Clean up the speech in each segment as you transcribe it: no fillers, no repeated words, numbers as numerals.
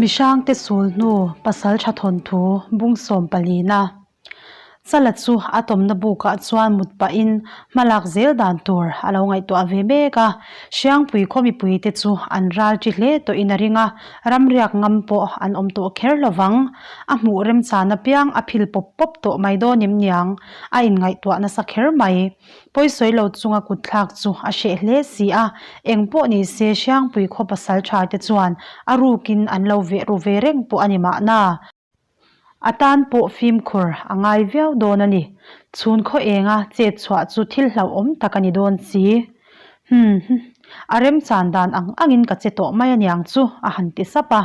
Mihrangte sul hnu pasaltha thawnthu bung sawm palina. Chala chu a tawmna bukah chuan mut pahin hmalak zel dan tur a lo ngaihtuah ve mek a. Hriangpui khaw mipuite chu an ral chi hle tawhin a ring a, ramriak ngam pawh an awm tawh kher lo vang. A hmuh remchan apiang a phil pawp pawp tawh mai dawn em niang? A inngaihtuah nasa kher mai. Pawisawi lo chunga kutthlak chu a hreh hle si a, eng pawh ni se Hriangpui khaw pasal tha te chuan a rukin an lo veh ru ve reng pawh a ni mahna. A tan pawh fimkhur a ngai viau dawn a ni. Chhun khaw enga chet chhuah chu thil hlauhawm tak a ni dawn si. Hmm, a remchan dan ang angin ka che tawh mai aniang chu a han ti sap a.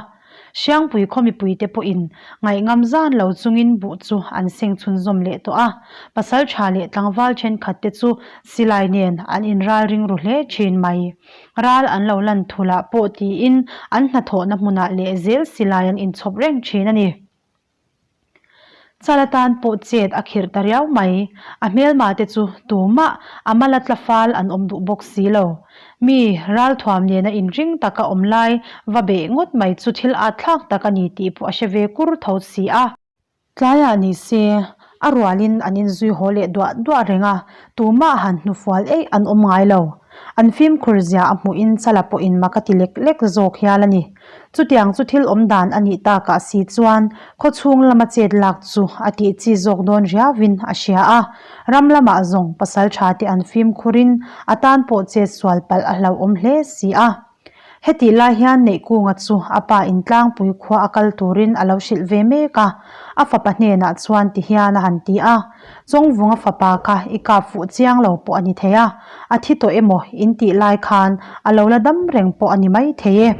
Hriangpui khaw mipuite pawhin ngaihngam zan lo chungin buh chu an seng chhunzawm leh tawh a, pasal tha leh tlangval thenkhatte chu silai nen an inralring ru hle thin mai. Ral an lo lan thulah pawh tiin an hnathawhna hmunah leh zel silai an inchhawp reng thin a ni. Chal atan pawh chet a khirh ta riau mai. A hmelma te chu tumah a mala tla fal an awm duh bawk si lo. Mi ralthuam nena inring taka awm lai va beh ngawt mai chu thil at thlak tak a ni tih pawh a hre ve kur tho si a. Tlaiah ni se, a rualin an inzui haw leh duah duah reng a, tumah han hnufual eih an awm ngai lo. An fimkhur zia a hmuhin Chala pawhin mak a ti lek lek zawk hial a ni. Chutiang chu thil awm dan a nih takah si chuan khawchhung lama chet lak chu a tih chi zawk dawn riauin a hria a. Ram lamah zawng pasal tha te an fimkhurin a tan pawh chet sual palh a hlauhawm hle si a. Hetih lai hian Neihkunga chu a pa in tlangpui khua a kal turin a lo hrilh ve mek a, a fapa hnenah chuan ti hian a han ti a, Chawngvunga fapa kha i kap fuh chiang lo pawh a ni thei a, a thi tawh emaw in tih lai khan a lo la dam reng pawh a ni mai thei e.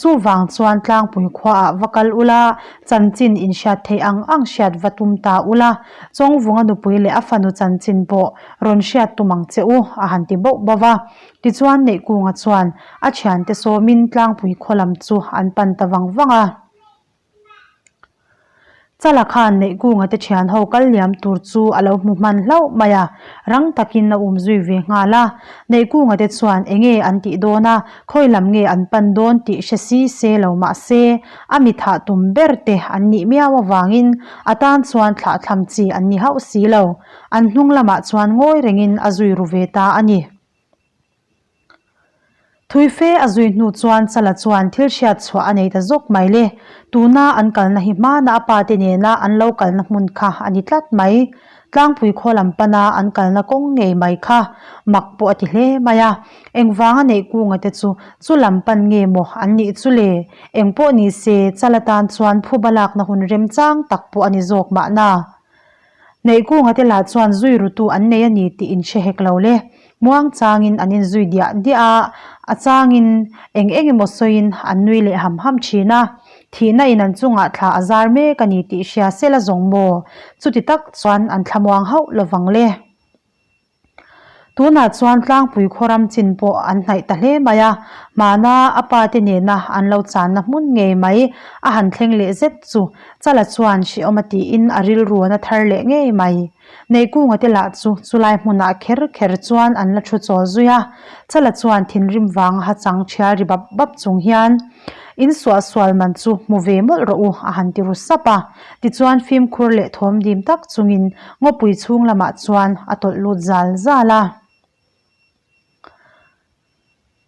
Chuvang chuan tlangpui khuaah va kal ula, chanchin in hriat theih ang ang hriat va tum ta ula, Chawngvunga nupui leh a fanu chanchin pawh rawn hriat tum ang che u, a han ti bauh bauh va. Tichuan Neihkunga chuan a thiante sawmin tlangpui khaw lam chu an pan ta vang vang a. Chala khan Neihkunga te thian ho kal liam tur chu a lo hmu hman hlauh mai a, rang takin a um zui ve nghal a. Neihkunga te chuan enge an tih dawn a, khawi lam nge an pan dawn tih hre si se lo mah se, a mi thah tum ber te an nih miau avangin a tan chuan thlahthlam chi an ni hauh si lo. An hnung lamah chuan ngawi rengin a zui ru ve ta a ni. Thui fe a zui hnu chuan Chala chuan thil hriat chhuah a nei ta zawk mai le. Tuna an kalna hi hmana a pa te nena an lo kalna hmun kha a ni tlat mai. Tlangpui khaw lam pana an kalna kawng ngei mai kha mak pawh a ti hle mai a. Engvanga neih kunga te chu chu lam pan nge maw an nih chu le? Eng pawh ni se Chala tan chuan phuba lakna hun remchang tak pawh a ni zawk mahna. Neihkunga te lah chuan zui rutu an nei a ni tih in hre hek lo le. Muang changin an inzui diah diah a, a changin eng eng emaw sawiin an nui leh ham ham thin a. Thihna in an chungah thla a zar mek a ni tih hria sela zawng maw? Chuti tak chuan an thlamuang hauh lovang le. Tunah chuan tlangpui khawram chin pawh an hnaih ta hle mai a, hmana a pa te nena an lo channa hmun ngei mai a han thleng leh zet chu Chala chuan hrehawm a tiin a rilru a na thar leh ngei mai. Neihkunga te lah chu chulai hmunah kher kher chuan an la thu chawl zui a, Chala chuan thinrim vanga ha chang thial ri bap bap chung hian In suah sual man chu hmu ve mawlh rawh u a han ti ru sap a. Tichuan fimkhur leh thawm dim tak chungin ngawpui chhung lamah chuan a tawlh lut zal zal a.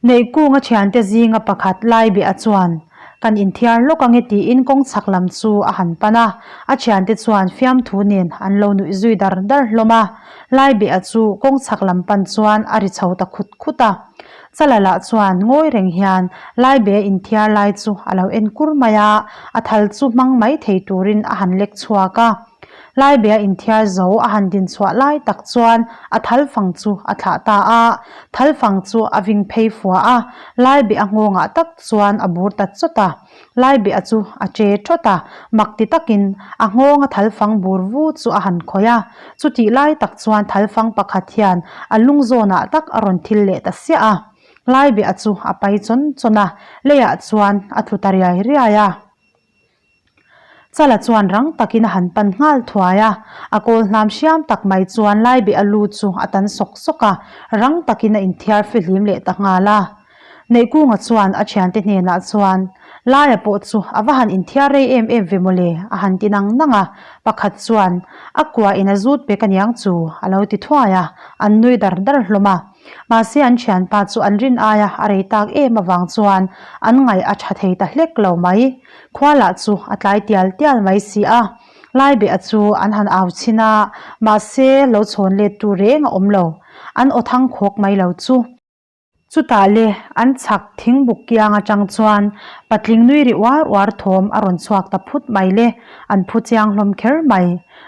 Neihkunga thiante zinga pakhat Laibeha chuan kan inthiar lawk ange tiin kawng chhak lam chu a han pan a, a thiante chuan fiamthu nen an lo nuih zui dar dar hlawm a. Laibeha chu kawng chhak lam pan chuan a ri chho ta khut khut a. Chala lah chuan ngawi reng hian Laibeha inthiar lai chu a lo en kur mai a, a thal chu hmang mai thei turin a han lek chhuak a. Laibeha inthiar zo a han din chhuah lai tak chuan a thal fang chu a thlah ta a, thal fang chu a ving phei fua a, Laibeha nghawngah tak chuan a bur ta chawt a. Laibeha chu a che thawt a, mak ti takin a nghawnga thal fang bur vu chu a han khawih a, chutih lai tak chuan thal fang pakhat hian a lung zawnah tak a rawn thil leh ta siah a. Laibeha chu a pai chawn chawn a, leiah chuan a tlu ta riai riai a. Chala chuan rang takin a han pan nghal thuai a, a kawl hnam hriam tak mai chuan Laibeha lu chu a tan sawk sawk a, rang takin a inthiar fihlim leh ta nghal a. Neihkunga chuan a thiante hnenah chuan, Laia pawh chu a va han inthiar rei em em ve mawle, a han ti nang nang a. Pakhat chuan, A kua in a zut pek aniang chu, a lo ti thuai a, an nui dar dar hlawm a. Mahse an thianpa chu an rin aia a rei tak em avang chuan an ngaih a tha thei ta hlek lo mai. Khua lah chu a tlai tial tial mai si a. Laibeha chu an han au chhin a, mahse lo chhawn let tu reng a awm lo. An aw thang khawk mai lo chu. Chutah le an chhak thingbuk kiang atang chuan patling nui ri uar uar thawm a rawn chhuak ta phut mai le, an phu chiang hlawm kher mai.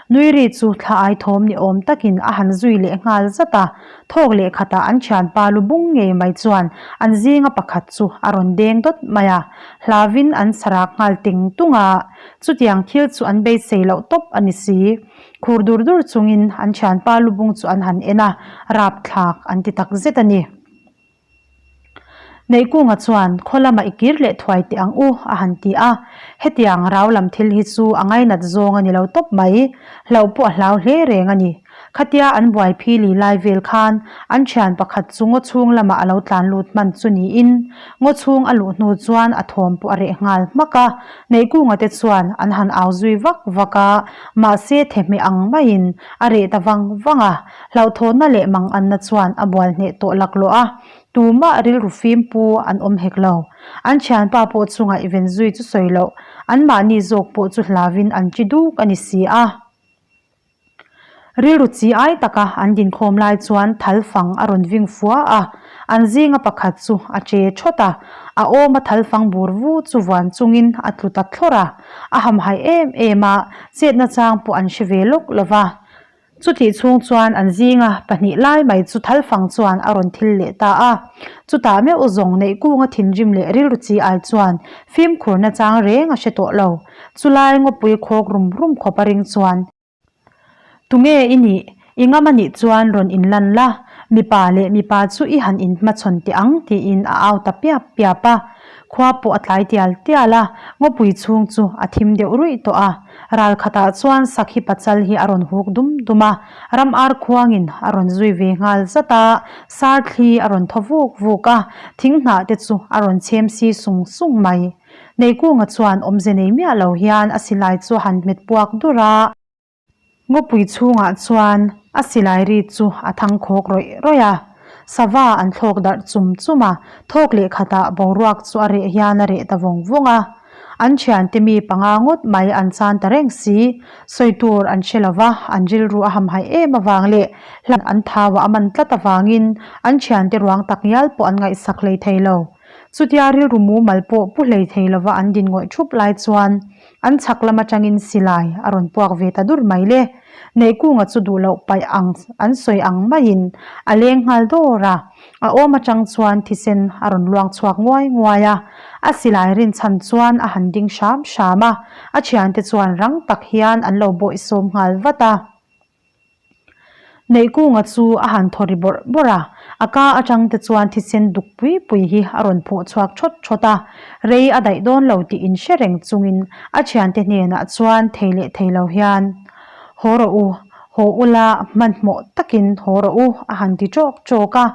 Nui ri chu thla ai thawm ni awm takin a han zui leh nghal zat a, thawk leh khatah an thianpa lu bung ngei mai chuan an zinga pakhat chu a rawn deng dawt mai a, hlavin an sarak nghal ting tung a, chutiang thil chu an beisei loh tawp a ni si. Khur dur dur chungin an thianpa lu bung chu an han en a, rapthlak an ti tak zet a ni. Neihkunga chuan, Khaw lamah i kir leh thuai teh ang u, a han ti a. Hetiang rau lam thil hi chu a ngainat zawng a ni lo tawp mai. Hlauh pawh a hlau hle reng a ni. Khatia an buai phili lai vel khan an thian pakhat chu ngaw chhung lamah a lo tlan lut hman chu niin, ngaw chhung a luh hnu chuan a thawm pawh a reh nghal hmak a. Neihkunga te chuan an han au zui vak vak a, mahse thehmeh ang maiin a reh ta vang vang a. Hlauhthawnna leh manganna chuan a bual hneh tawh laklawh a, tumah rilru fim pu an awm hek lo. An thianpa pawh chu ngaihven zui chu sawi loh, anmahni zawk pawh chu hlavin an chi duk a ni si a. Rilru chi ai taka an dinkhawm lai chuan thal fang a rawn ving fua a, an zinga pakhat chu a che thawt a, a awma thal fang bur vu chu vuan chungin a tlu ta thlawrh a, a hamhaih em em a, chetna chang pawh an hre ve lawk lo va. Chutih chhung chuan an zinga pahnih lai mai chu thalfang chuan a rawn thil leh ta a. Chutah meuh zawng neih kunga thinrim leh rilru chi ai chuan fimkhurna chang reng a hre tawh lo. Chulai ngawpui khawk rum rum khawp a ring chuan. Tunge i nih? I ngam a nih chuan rawn inlan la, mipa leh mipa chu i han inhmachhawn teh ang tiin a au ta piap piap a. Khua pawh a tlai tial tial a, ngawpui chhung chu a thim deuh ruih tawh a. Ral khatah chuan sakhi pachal hi a rawn huk dum dum a, ram ar khuangin a rawn zui ve nghal zat a, sar thli a rawn thaw vuk vuk a, thing hnah te chu a rawn chhem si sung sung mai. Neikunga chuan awmze nei miah lo hian a silai chu a han hmet puak dur a. Ngawpui chhungah chuan a silai ri chu a thang khawk rawih rawih a, sava an thlawk darh chum chum a, thawk leh khatah boruak chu a reh hian a reh ta vawng vawng a. An thiante mi panga ngawt mai an chan ta reng si, sawi tur an hre lo va, an rilru a hamhaih em avang leh hlan an thau a man tlat avangin an thiante ruang tak ngial pawh an ngaihsak hlei thei lo. Chutia rilru mumal pawh pu hlei thei lova an din ngawih thup lai chuan An chhak lam atangin silai a rawn puak ve ta dur mai le. Neihkunga chu duh loh paih ang an sawi ang maiin a leng nghal dawr a, a awm atang chuan thisen a rawn luang chhuak nguai nguai a. A silai rinchhan chuan a han ding hram hram a, a thiante chuan rang tak hian an lo bawihsawm nghal vat a. Neihkunga chu a han thaw ri bawrh bawrh a, a ka atang te chuan thisen duk pui pui hi a rawn phuh chhuak thawt thawt a, rei a daih dawn lo tih in hre reng chungin a thiante hnenah chuan thei leh thei lo hian, Haw rawh u, haw ula hmanhmawh takin haw rawh u a han ti ṭawk ṭawk a,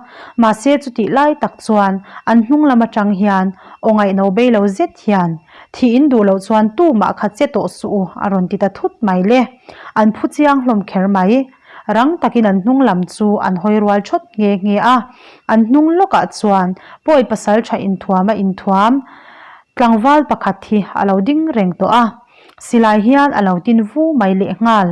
mahse chutih lai tak chuan an hnung lam atang hian aw ngaihno bei lo zet hian, Thih in duh loh chuan tumah kha che tawh suh u a rawn ti ta thut mai le. An phu chiang hlawm kher mai. Rang takin an hnung lam chu an hawi rual thawt nghe nghe a. An hnung lawkah chuan pawi pasal tha inthuam a inthuam tlangval pakhat hi a lo ding reng tawh a. Silai hian a lo tin vu mai lehnghal.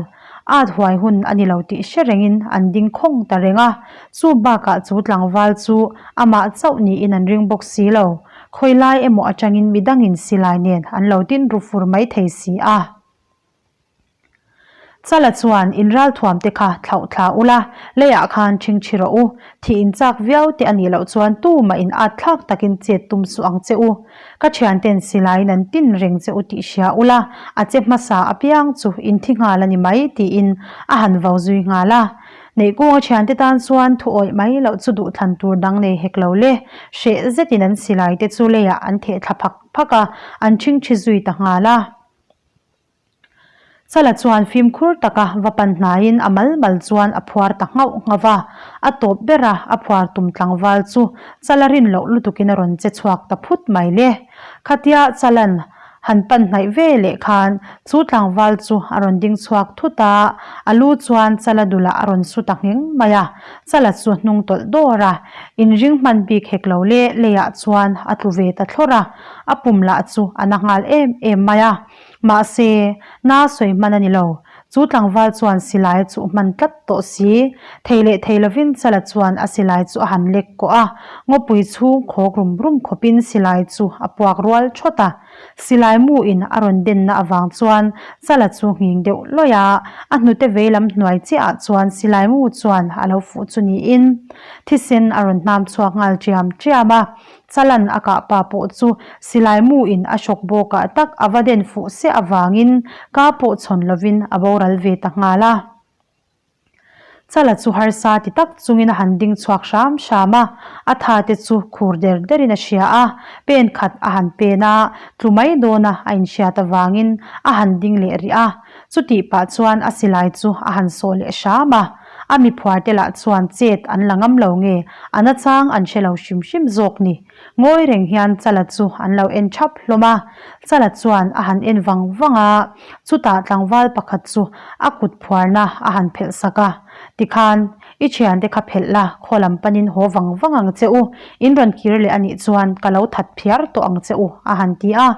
At huai hun a ni lo tih hre rengin an ding khawng ta reng a. Chu bakah chu tlangval chu amah chauh niin an ring bawk si lo. Khawi lai emaw atangin midangin silai nen an lo tin ru fur mai thei si a. Chala chuan in ralthuam te kha thlauh thla ula, leiah khan ṭhingṭhi rawh u. Thih in chak viau te a nih loh chuan tumah in at thlak takin chet tum suh ang che u. Ka ṭhianten silaiin an tin reng che u tih hria ula, a che hmasa apiang chu in thi nghal a ni mai tiin a han vo zui nghal a. Neihkunga ṭhiante tan chuan thu awih mai loh chu duhthlan tur dang nei hek lo le. Hreh zetin an silai te chu leiah an theh thla phak phak a, an ṭhingṭhi zui ta nghal a. Chala chuan fimkhur taka va pan hnaiin a mal mal chuan a phuar ta nghauh nghauh a, a tawp bera a phuar tum tlangval chu Chala rin loh lutukin a rawn che chhuak ta phut mai le. Khatia Chala'n han pan hnaih ve leh khan chu tlangval chu a rawn ding chhuak thut a, a lu chuan Chala dulah a rawn su ta ngheng mai a, Chala chu hnung tawlh dawr a, inring hman bik hek lo le leiah chuan a tlu ve ta thlawr a, a pum lah chu a na nghal em em mai a. Mahse, na sawi hman a ni lo. Chu tlangval chuan silai a chuh hman tlat tawh si. Thei leh thei lovin Chala chuan a silai chu a han lek kawh a, ngawpui chhung khawk rum rum khawpin silai chu a puak rual thawt a. Silai mu in a rawn denna avang chuan Chala chu nghing deuh lawih a, a hnute veilam hnuai chiah ah chuan silai mu chuan a lo fuh chu niin thisen a rawn hnam chhuak nghal ṭiam ṭiam a. Chalan a kah pa pawh chu silai mu in a hrawk bawkah tak a va den fuh siah avangin ka pawh chhawn lovin a boral ve ta nghal a. Chala chu harsa ti tak chungin a han ding chhuak hram hram a, a tha te chu khur der derin a hria a, pen khat a han pen a, tlu mai dawna a inhriat avangin a han ding leh rih a, chutih pah chuan a silai chu a han sawh leh hram a. A mi phuarte lah chuan chet an la ngam lo nge, a nachang an hre lo hrim hrim zawk ni. Ngawi reng hian Chala chu an lo en thap hlawm a, Chala chuan a han en vang vang a, chutah tlangval pakhat chu a kut phuarna a han phelh sak a, Tikhan, i thiante kha phelh la, khaw lam panin haw vang vang ang che u, in rawn kir leh a nih chuan ka lo that phiar tawh ang che u, a han ti a.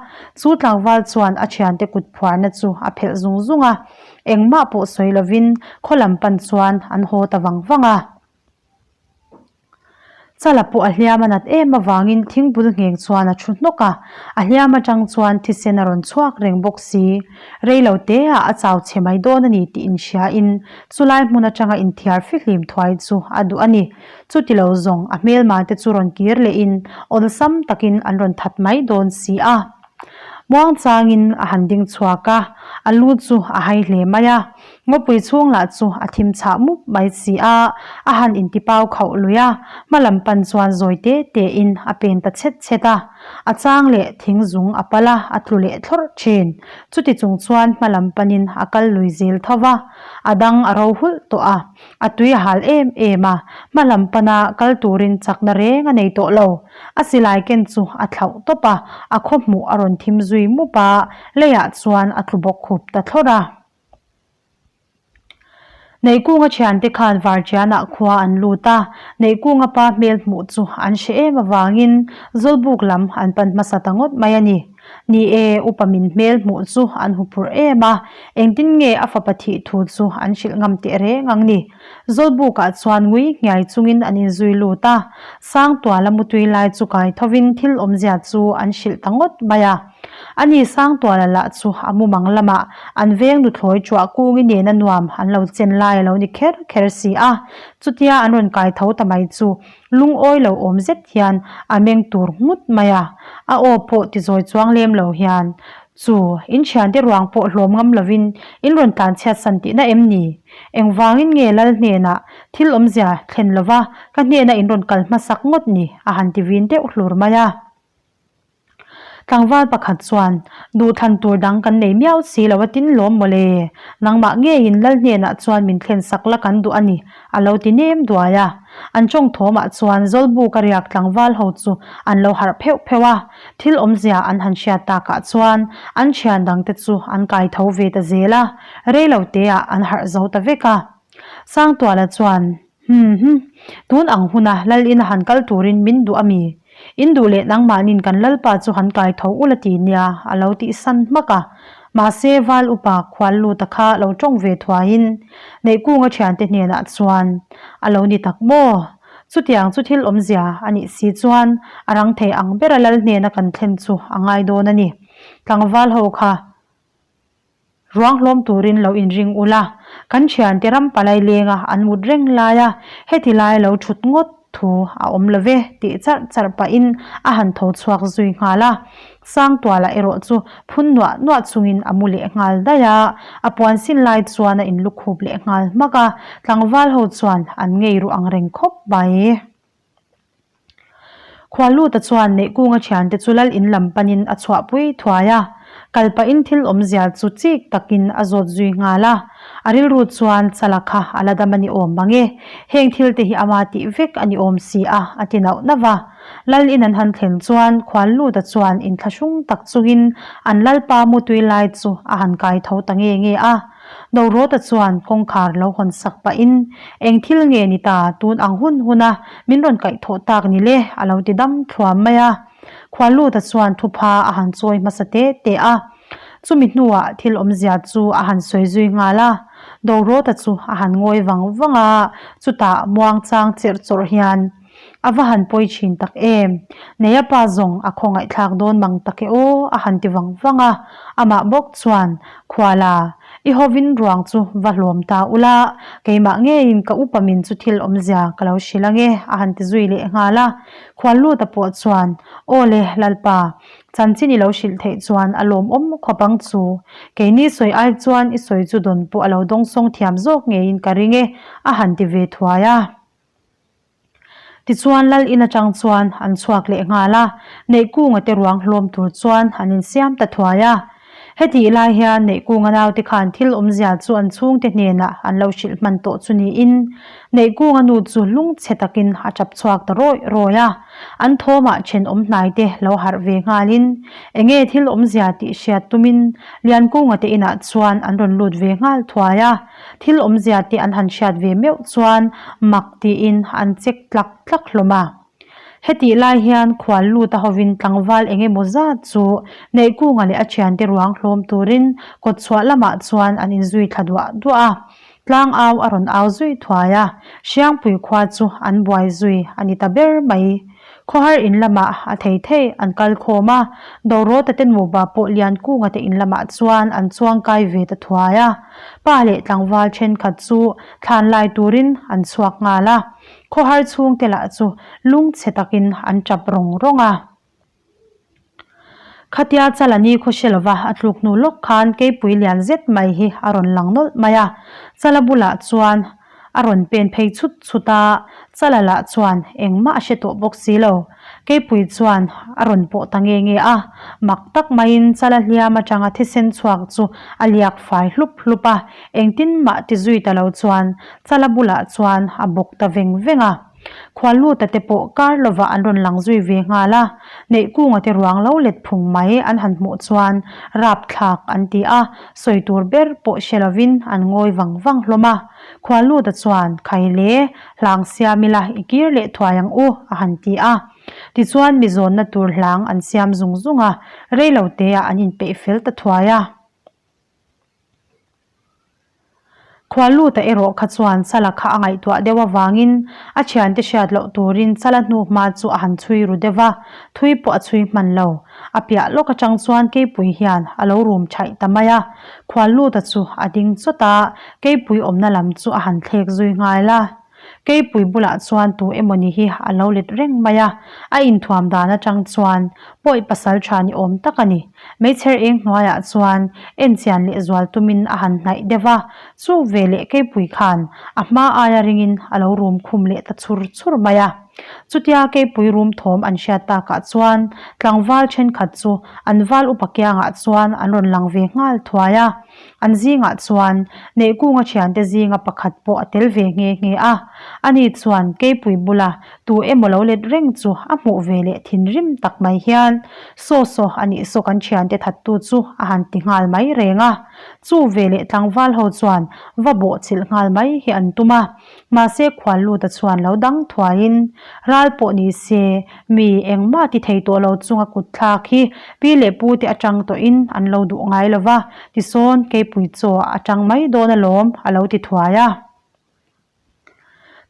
Chu tlangval chuan a thiante kut phuarna chu a phelh zung zung a. Engmah pawh sawi lovin khaw lam pan chuan an haw ta vang vang a. Chala pawh a hliam a nat em avangin thingbul ngheng chuan a thu hnawk a, a hliam atang chuan thisen a rawn chhuak reng bawk si. Rei lo te ah a chau chhe mai dawn a ni tih inhriain chulai hmun atanga inthiar fihlim thuai chu a duh a ni. Chuti lo zawng a hmelma te chu rawn kir lehin awlsam takin an rawn that mai dawn si a. Muangchangin a han ding chhuak a, a lu chu a hai hle mai a. Ngawpui chhung lah chu a thim chhah mup mai si a, a han intipau khauh lui a, hma lam pan chuan zawi te tein a pen ta chhet chhet a. A chang leh thing zung a pal a, a tlu leh thlawrh thin. Chuti chung chuan hma lam panin a kal lui zel tho va, a dang a ro hulh tawh a. A tui a hal em em a, hma lam pana kal turin chakna reng a nei tawh lo. A silai ken chu a thlauh tawp a, a khaw hmuh a rawn thim zui mup a, leiah chuan a tlu bawk khup ta thlawrh a. Neihkunga thiante khan Vartianah khua an lut a, Neihkunga pa hmel hmuh chu an hre em avangin Zawlbuk lam an pan hmasa ta ngawt mai a ni. Ni e, upa min hmel hmuh chu an hu phurh em a, engtin nge a fapa thih thu chu an hrilh ngam teh reng ang ni. Zawlbukah chuan ngui nghiai chungin an inzui lut a, Sangtuala mutui lai chu kai thovin thil awmzia chu an hrilh ta ngawt mai a. Ani Sangtuala lah chu a mumang lamah an veng nuthlawi ṭuah kungi nena nuam an lo chen lai a lo ni kher kher si a, chutia an rawn kai tho ta mai chu Lungawi lo awm zet hian a meng tur nghut mai a, a aw pawh ti zawi chuang lem lo hian, Chu, in thiante ruang pawh hlawm ngam lovin in rawn tlan chhiat san tihna em ni? Engvangin nge Lal hnenah thil awmzia thlen lova ka hnena in rawn kal hmasak ngawt ni? a han ti vin deuh hlur mai a. Tlangval pakhat chuan, Duhthlan tur dang kan nei miau si lo a tin lawm maw le? Nangmah ngeiin Lal hnenah chuan min thlen sak la kan duh a ni, a lo ti nem duai a. An tawng thawmah chuan Zawlbuka riak tlangval ho chu an lo harh pheuh pheuh a. Thil awmzia an han hriat takah chuan an thian dangte chu an kai tho ve ta zel a, rei lo teah an harh zo ta vek a. Sangtuala chuan, Hum hum, tun ang huna Lal ina han kal turin min duh a mi? In duh leh nangmahnin kan Lalpa chu han kai tho ula ti nia, a lo tih san hmak a. Mahse, Val upa khual luta kha lo tawng ve thuaiin Neihkunga thiante hnenah chuan, A lo ni tak maw? Chutiang chu thil awmzia a nih si chuan a rang thei ang bera Lal hnena kan thlen chu a ngai dawn a ni. Tlangval ho kha. Ruang hlawm turin lo inring ula, kan thiante ram palai lenga an mut reng laia heti lai lo thut ngawt thu a awm lo ve tih charh charh pahin a han tho chhuak zui nghal a. Sangtuala erawh chu phun nuah nuah chungin a mu leh nghal daih a, a puan sin lai chuan a inlukhup leh nghal hmak a, tlangval ho chuan an ngei ruh ang reng khawp mai. Khualuta chuan Neihkunga thiante chu lal in lam panin a chhuahpui thuai a. Kal pahin thil awmzia chu chik takin a zawt zui nghal a. A rilru chuan Chala kha a la dam a ni awm mang e, heng thil te hi ama tih vek a ni awm si a, a ti nauh nauh a. Lal in an han thlen chuan Khualluta chuan inthlahrung tak chungin an lalpa mutui lai chu a han kai tho ta nge nge a. Dorawta chuan kawngkhar lo hawn sak pahin, Eng thil nge ni ta, tun ang hun huna min rawn kaihthawh tak ni le, a lo ti dam thluam mai a. Khualluta chuan thupha a han chawi hmasa te te a. Chumi hnuah thil awmzia chu a han sawi zui nghal a. Dorawta chu a han ngawi vang vang a, chutah muangchang cherh chawrh hian, A va han pawi thin tak em! Neia pa zawng a khawngaihthlak dawn mang tak e aw, a han ti vang vang a. Amah bawk chuan, Khuala, i hovin ruang chu va hlawm ta ula, keimah ngeiin ka upa min chu thil awmzia ka lo hrilh ange, a han ti zui leh nghal a. Khualluta pawh chuan, Aw le, Lalpa, chanchin i lo hrilh theih chuan a lawmawm khawp ang chu. Keini sawi ai chuan i sawi chu dawn pawh a lo dawngsawng thiam zawk ngeiin ka ring e, a han ti ve thuai a. Tichuan Lal in atang chuan an chhuak leh nghal a, Neihkunga te ruang hlawm tur chuan an insiam ta thuai a. Hetih lai hian Neihkunga naute khan thil awmzia chu an chhungte hnenah an lo hrilh hman tawh chu niin Neihkunga nu chu lungchhe takin a tap chhuak ta rawih rawih a. An thawmah thenawm hnaite lo harh ve nghalin enge thil awmzia tih hriat tumin Liankunga te inah chuan an rawn lut ve nghal thuai a. Thil awmzia te an han hriat ve meuh chuan mak tiin an check tlak tlak hlawm a. Hetih lai hian khual lut a hovin tlangval eng emaw zat chu Neihkunga leh a thiante ruang hlawm turin kawtchhuah lamah chuan an inzui thla duah duah a. Tlang au a rawn au zui thuai a, Hriangpui khua chu an buai zui a ni ta ber mai. Khawhar in lamah a thei thei an kal khawm a, Dorawta te nupa pawh Liankunga te in lamah chuan an chuang kai ve ta thuai a. Pa leh tlangval thenkhat chu thlan lai turin an chhuak nghal a, khawhar chhungte lah chu lungchhe takin an tap rawng rawng a. Khatia Chalani khaw hre lova a tluk hnu lawk khan keipui lian zet mai hi a rawn lang nawlh mai a, Chala bulah chuan a rawn pen phei chhut chhut a, Chala lah chuan engmah a hre tawh bawk si lo. Keipui chuan a rawn pawh ta nge nge a, mak tak maiin Chala hliam atanga thisen chhuak chu a liak fai hlup hlup a, engtin mah ti zui ta lo chuan Chala bulah chuan a bawk ta veng veng a. Khualluta te pawh kar lovah an rawn lang zui ve nghal a, Neihkunga te ruang lo let phung mai an han hmuh chuan rapthlak an ti a, sawi tur ber pawh hre lovin an ngawi vang vang hlawm a. Khualluta chuan, Khaile, hlang siam ila i kir leh thuai ang u, a han ti a. Tichuan mi zawnna tur hlang an siam zung zung a, reiloteah an inpeih fel ta thuai a. Khualuta erawh kha chuan Chala kha a ngaihtuah deuh avangin a thiante hriat loh turin Chala hnu hma chu a han chhui ru deuh a, thui pawh a chhui hman lo. A piah lawk atang chuan Keipui hian a lo rum thaih ta mai a, Khualuta chu a ding chawt a, Keipui awmna lam chu a han thlek zui nghal a. Keipui bulah chuan tu emawni hi a lo let reng mai a, a inthuam dan atang chuan pawi pasal tha ni awm tak a ni. Meichher eng hnuaiah chuan enchian leh zual tumin a han hnaih deuh a, chu veleh Keipui khan a hma aia ringin a lo rum khum leh ta chhur chhur mai a. Chutia Keipui rum thawm an hriat takah chuan tlangval thenkhat chu an val upa kiangah chuan an rawn lang ve nghal thuai a. An zingah chuan Neihkunga thiante zinga pakhat pawh a tel ve nghe nghe a. Ani chuan Keipui bula tu emaw lo let reng chu a hmuh ve leh thinrim tak mai hian, Saw saw a nih saw kan thiante thattu chu a han ti nghal mai reng a. Chu ve leh tlangval ho chuan va bawhchilh nghal mai hi an tum a. Mahse Khualluta chuan lo dang thuaiin, Ral pawh ni se, mi engmah ti thei tawh lo chunga kut thlak hi pi leh pu te atang tawhin an lo duh ngai lo va, tisawn keipui chaw a tang mai dawn alawm, a lo ti thuai a.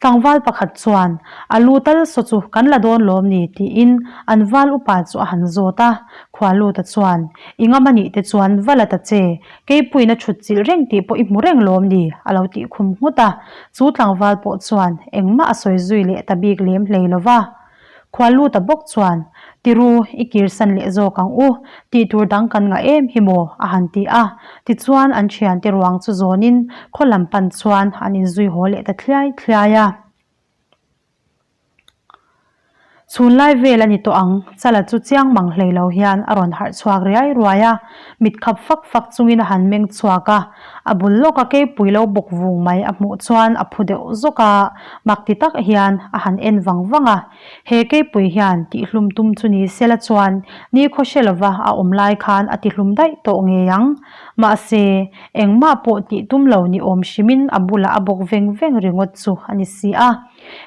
Tlangval pakhat chuan, A lu tal saw chu kan la dawn lawm ni? tiin an val upa chu a han zawt a. Khualluta chuan, I ngam a nih te chuan va la ta che, Keipuiin a thut chilh reng tih pawh i hmu reng lawm ni? a lo tih khum nghut a. Chu tlangval pawh chuan engmah a sawi zui leh ta bik lem hlei lo va. Khualuta bawk chuan, Tiru, i kirsan leh zawk ang u, tih tur dang kan ngah em hi maw? a han ti a. Tichuan an thiante ruang chu zawnin khaw lam pan chuan an inzui haw leh ta thliai thliai a. Chhun lai vel a ni tawh ang, Chala chu chiang mang hlei lo hian a rawn harh chhuak riai ruai a, mit khap fak fak chungin a han meng chhuak a, a bul lawka keipui lo bawk vung mai a hmuh chuan a phu deuh zawk a, mak ti tak hian a han en vang vang a. He keipui hian tihhlum tum chu ni sela chuan nikhaw hre lova a awm lai khan a tihlum daih tawh ngei ang. Mahse, engmah pawh tih tum lo ni awm hrimin a bulah a bawk veng veng ringawt chu a ni si a.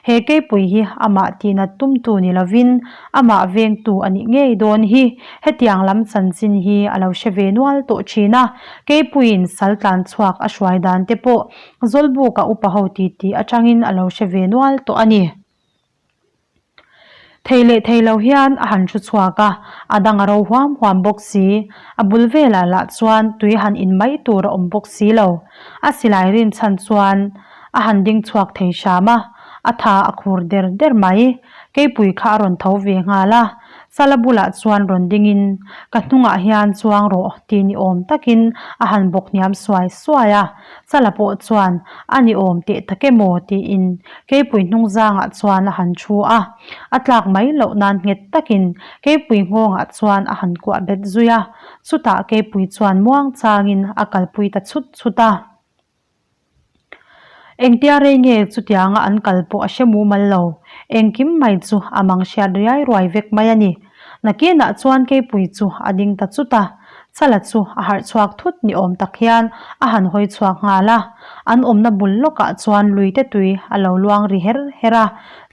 He keipui hi amah tihnat tumtu ni lovin amah vengtu a nih ngei dawn hi. Hetiang lam chanchin hi a lo hre ve nual tawh thin a, keipuiin sal tlan chhuak a hruai dan te pawh Zawlbuka upa ho titi atangin a lo hre ve nual tawh a ni. Thei leh thei lo hian a han thu chhuak a, a dang a ro huam huam bawk si. A bul velah lah chuan tui han in mai tur a awm bawk si lo. A silai rin chhan chuan a han ding chhuak thei hram a, a tha a khur der der mai. Keipui kha a rawn tho ve nghal a, Sala bulah chuan rawn dingin, Ka hnungah hian chuang rawh ti ni awm takin a han bawk hniam suai suai a. Sala pawh chuan, A ni awm teh tak em aw? tiin Keipui hnung zangah chuan a han thu a. A tlak mai loh nan nghet takin Keipui nghawngah chuan a han kuah bet zui a. Chutah Keipui chuan muang changin a kalpui ta chhut chhut a. Engtia rei nge chutianga an kal pawh a hre mumal lo. Engkim mai chu a mang hriat riai ruai vek mai a ni. Nakinah chuan Keipui chu a ding ta chut a, Chala chu a harh chhuak thut ni awm tak hian a han hawi chhuak nghal a. An awmna bul lawkah chuan luite tui a lo luang ri her her a.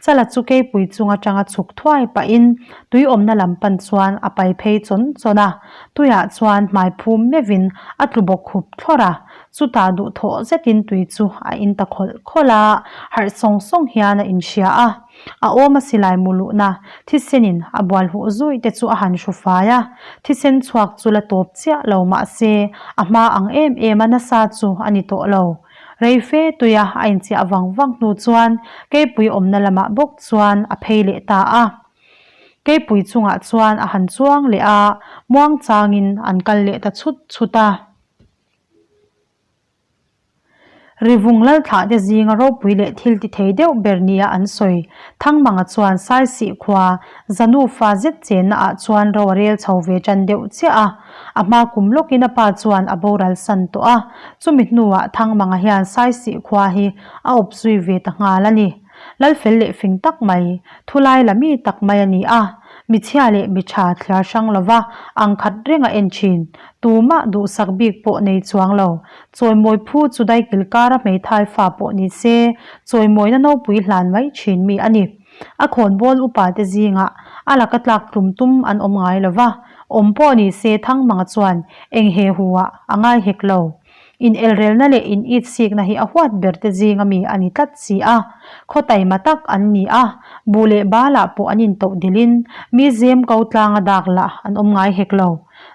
Chala chu Keipui chung atanga chhuk thuai pahin tui awmna lam pan chuan a pai phei chawn chawn a. Tuiah chuan hmai phum meuhin a tlu bawk khup thlawrh a. Chutah duhthawh zetin tui chu a in ta khawlh khawlh a, harh sawng sawng hian a inhria a. A awm a silai mu luhna thisenin a bual huh zui te chu a han hru fai a, thisen chhuak chu la tawp chiah lo mahse a hma ang em em a nasa chu a ni tawh lo. Rei fe tuia a inchiah vang vang hnu chuan keipui awmna lamah bawk chuan a phei leh ta a. Keipui chungah chuan a han chuang leh a, muangchangin an kal leh ta chhut chhut a. Rivung Lalthlah te zinga ropui leh thil ti thei deuh ber nia an sawi. Thangmanga chuan Saisih khua Zanu fa zet chenna ah chuan ro a rel chho ve tan deuh chiah a. A hma kum lawkin a pa chuan a boral san tawh a. Chumi hnuah Thangmanga hian Saisih khua hi a awp zui ve ta nghal a ni. Lalfel leh fing tak mai, thulai la mi tak mai a ni a, michhia leh miṭha thliar hrang lova ang khat reng a en ṭhin. Tumah duhsak bik pawh nei chuang lo. Chawimawi phu chu daikil kara hmeithai fa pawh ni se, chawimawina nopui hlan mai ṭhin mi a ni. A khawnbawl upa te zingah a laka tlak tlum tum an awm ngai lova, awm pawh ni se Thangmanga chuan eng he hu ah a ngai hek lo. Inelrelna leh initsikna hi a huat ber te zinga mi a ni tlat si a, khaw taima tak an ni a, buh leh balah pawh an intoh dilin mi zem ko tlanga dak lah an awm ngai hek lo.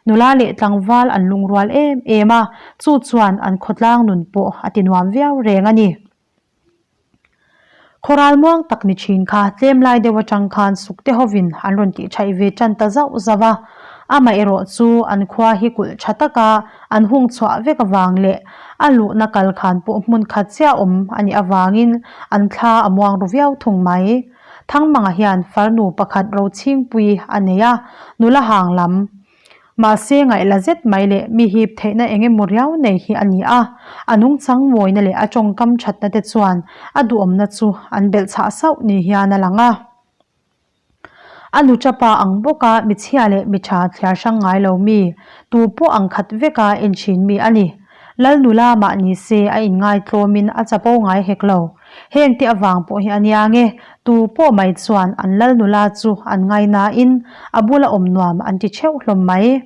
Nula leh tlangval an lungrual em em a, chu chuan an khawtlang nun pawh a ti nuam viau reng a ni. Khawral muang tak ni thin kha tlem lai deuh atang khan sukte hovin an rawn tih thaih ve tan ta zauh zauh a. Amaherawh chu an khua hi kulh tha taka an hung chhuah vek avang leh a luhna kal khan pawh hmun khat chiah awm a nih avangin an thla a muang ru viau thung mai. Thangmanga hian farnu pakhat Rochhingpui a nei a, nula hang lam Mahse ngaihla zet mai leh mi hip theihna eng emaw riau nei hi a ni a, a nungchang mawina leh a tawngkam thatna te chuan a duhawmna chu an belh chhah sauh ni hian a lang a. A nu tapa ang bawka mi chhia leh mi tha thliar hrang ngai lo mi, tu pawh ang khat veka en thin mi a ni. Lal nula mah ni se a inngaitlawmin a chapo ngai hek lo. Heng te avang pawh hi a nia nge, tu pawh mai chuan an lal nula chu an ngai nain a bula awm nuam an ti theuh hlawm mai.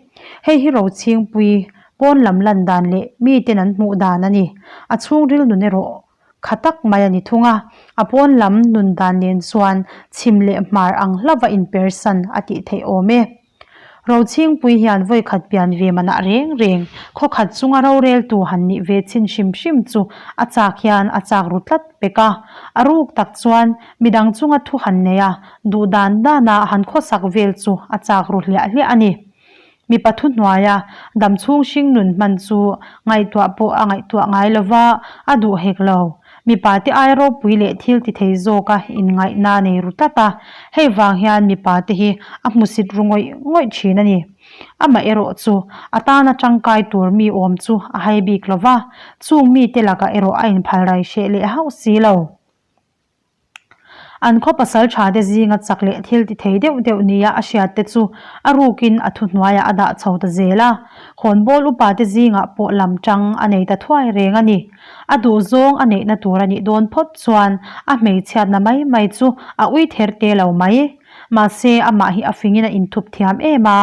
Hei hi Rochhingpui pawn lam lan dan leh miten an hmuh dan a ni. A chhungril nun erawh kha tak mai a ni thung a, a pawn lam nun dan nen chuan chhim leh hmar ang hlauva inpersan a tih theih awm e. Rochhingpui hian vawikhat pian ve manah reng reng khawkhat chunga roreltu han nih ve chhin hrim hrim chu a chak hian a chak ru tlat pek a. A ruk tak chuan midang chunga thu han nei a, duh dan dana han khawsak vel chu a chak ru hliah hliah a ni. Mipa thuhnuaia damchhung hring nun hman chu ngaihtuah pawh a ngaihtuah ngai lova, a duh hek lo. Mipate ai ropui leh thil ti thei zawka inngaihna a nei ru tlat a, hei vang hian mipate hi a hmusit ru ngawih ngawih thin a ni. Amaherawh chu a tana tangkai tur mi awm chu a hai bik lo va, chung mite lakah erawh a inphalrai hreh leh hauh si lo. An khaw pasal tha te zinga chak leh thil ti thei deuh deuh nia a hriat te chu a rukin a thuhnuaiah a dah chho ta zel a, khawnbawl upa te zingah pawh lam tang a nei ta thuai reng a ni. A duhzawng a neihna tur a nih dawn phawt chuan a hmeichhiatna mai mai chu a ui ther te lo mai. Mahse amah hi a fingin a inthup thiam em a,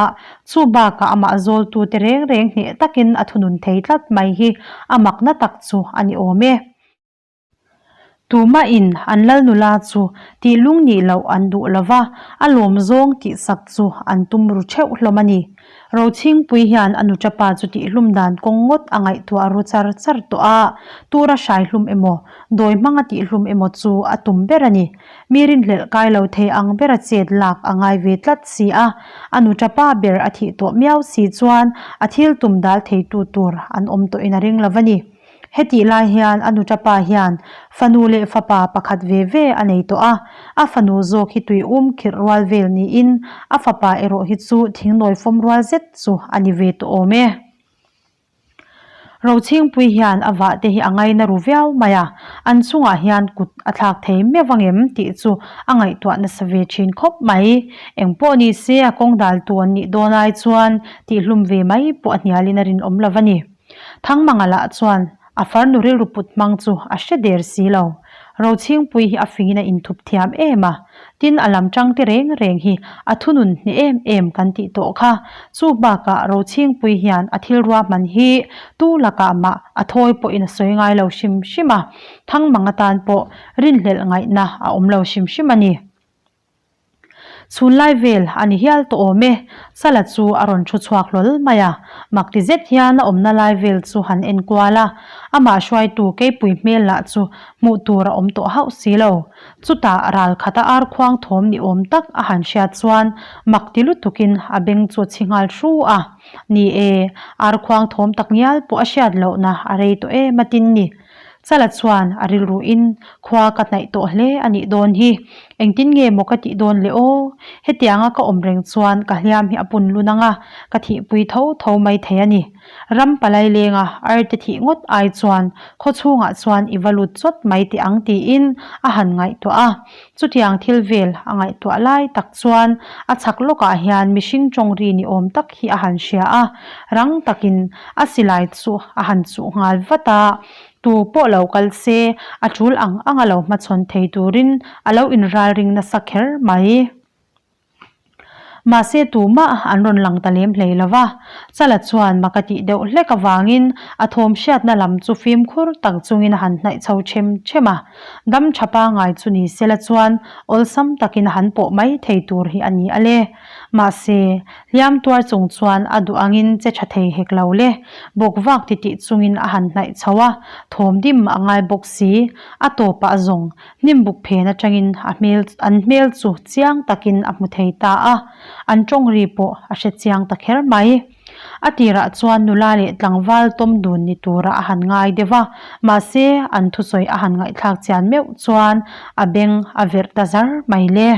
chu bakah amah zawltute reng reng hneh takin a thunun thei tlat mai hi a makna tak chu a ni awm e. Tumahin an lal nula chu tih lung nih loh an duh lo va, a lawm zawng tih sak chu an tum ru theuh hlawm a ni. Rochhingpui hian a nuṭapa chu tihhlum dan kawng ngawt a ngaihtuah ru char char tawh a, tura hrai hlum emaw, dawi hmanga tihhlum emaw chu a tum ber a ni. Mi rinhlelh kai lo thei ang bera chet lak a ngai ve tlat si a, a nuṭapa ber a thih tawh miau si chuan a thil tum dal theitu tur an awm tawhin a ring lo va ni. Hetih lai hian a nutapa hian fanu leh fapa pakhat ve ve a nei tawh a, a fanu zawk hi tui um khirh rual vel niin a fapa erawh hi chu thingnawi fawm rual zet chu a ni ve tawh awm e. Rochhingpui hian a vah te hi a ngaina ru viau mai a, an chungah hian kut a thlak thei meuh angem tih chu a ngaihtuah nasa ve thin khawp mai. Engpawh ni se a kawng daltu an nih dawn ai chuan tihhlum ve mai pawh a hnialin a rinawm lo a ni. Thangmanga lah chuan a farnu rilru put hmang chu a hre der si lo. Rochhingpui hi a fingin a inthup thiam em a, tin a lam tang te reng reng hi a thunun hneh em em kan tih tawh kha. Chu bakah Rochhingpui hian a thil ruahman hi tu lakah mah a thawi pawhin a sawi ngai lo hrim hrim a, Thangmanga tan pawh rinhlelh ngaihna a awm lo hrim hrim a ni. Chhun lai vel a ni hial tawh awm e, Sala chu a rawn thu chhuak hlawl mai a, mak ti zet hian a awmna lai vel chu han en kual a, amah hruaitu keipui hmel lah chu hmuh tur a awm tawh hauh si lo. Chutah ral khata ar khuang thawm ni awm tak a han hriat chuan mak ti lutukin a beng chu a chhi nghal hru a, Ni e, ar khuang thawm tak ngial pawh a hriat lohna a rei tawh em a tin ni. Chala chuan a rilruin khua ka hnaih tawh hle a nih dawn hi. Engtin nge maw ka tih dawn le aw? Hetianga ka awm reng chuan ka hliam hi a pun lun ang a, ka thihpui tho tho mai thei a ni. Ram palai lenga arte thih ngawt ai chuan khaw chhungah chuan i va lut chawt mai teh ang tiin a han ngaihtuah a. Chutiang thil vel a ngaihtuah lai tak chuan a chhak lawkah hian mihring tawng ri ni awm tak hi a han hria a, rang takin a silai chu a han chuh nghal vat a, tu pawh lo kal se a tul ang ang a lo hmachhawn thei turin a lo inralring nasa kher mai. Mahse tumah an rawn lang ta lem hlei lo va, Chala chuan mak a tih deuh hlek avangin a thawm hriatna lam chu fimkhur tak chungin a han hnaih chho them them a. Dam tha pangai chu ni sela chuan awlsam takin a han pawh mai thei tur hi a ni a le. Mahse, hliam tuar chung chuan a duh angin che tha thei hek lo le. Bawk vak titih chungin a han hnaih chho a, thawm dim a ngai bawk si. A tawpah zawng Hnim buk phen atangin a hmel an hmel chu chiang takin a hmu thei ta a, an tawng ri pawh a hre chiang ta kher mai. A tirah chuan nula leh tlangval tawm dun ni turah a han ngai deuh a, mahse an thusawi a han ngaihthlak chian meuh chuan a beng a verh ta zar mai le.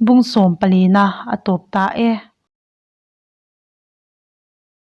Bungsawm palina a tawp ta e.